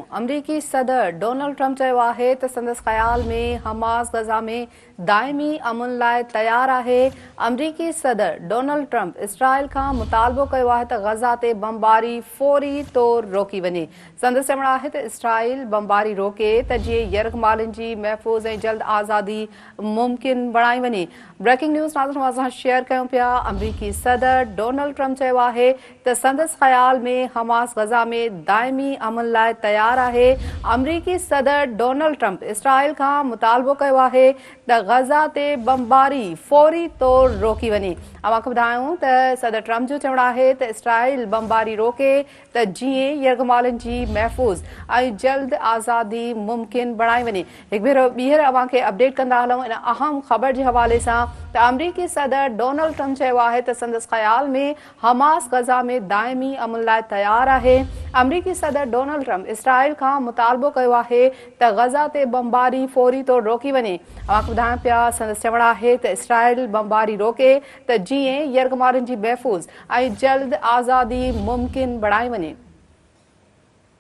آمريڪي صدر Donald Trump چيو آهي ته سندس خيال ۾ حماس غزه ۾ دائمي امن لاء تيار آهي. آمريڪي صدر ڊونلڊ ٽرمپ اسرائيل کان مطالبو ڪيو آهي ته غزه تي بمباري فوري طور روڪي وڃي. سندس چوڻ آهي ته اسرائيل بمباري روڪي ته جيئن يرغمالين جي محفوظ ۽ جلد آزادي ممڪن بڻائي وڃي. بريڪنگ نيوز ناظرين اوهان سان شيئر ڪيون پيا آمريڪي صدر ڊونلڊ ٽرمپ چيو آهي ته سندس خيال ۾ حماس غزه ۾ دائمي امن لاء تيار آهي. آمريڪي صدر ڊونلڊ ٽرمپ اسرائيل کان مطالبو ڪيو آهي ته غزه تي بمباري فوري طور روڪي وڃي. اوهان کي ٻڌايون ته صدر ٽرمپ جو چوڻ آهي ته اسرائيل بمباري روڪي ته جيئن يرغمالين جي محفوظ ۽ جلد آزادي ممڪن بڻائي وڃي. هڪ ڀيرو ٻيهر اوهان کي اپڊيٽ ڪندا هلون ان اهم خبر جي حوالي سان ته آمريڪي صدر ڊونلڊ ٽرمپ چيو آهي ته سندس خيال ۾ حماس غزه ۾ دائمي امن لاء تيار آهي. آمريڪي صدر ڊونلڊ ٽرمپ اسرائيل کان مطالبو ڪيو آهي ته غزه تي بمباري فوري طور روڪي وڃي. اوهان کي ٻڌايان پيا سندس چوڻ آهي ته اسرائيل بمباري روڪي ته جيئن يرغمالين جي محفوظ ۽ جلد آزادي ممڪن بڻائي وڃي.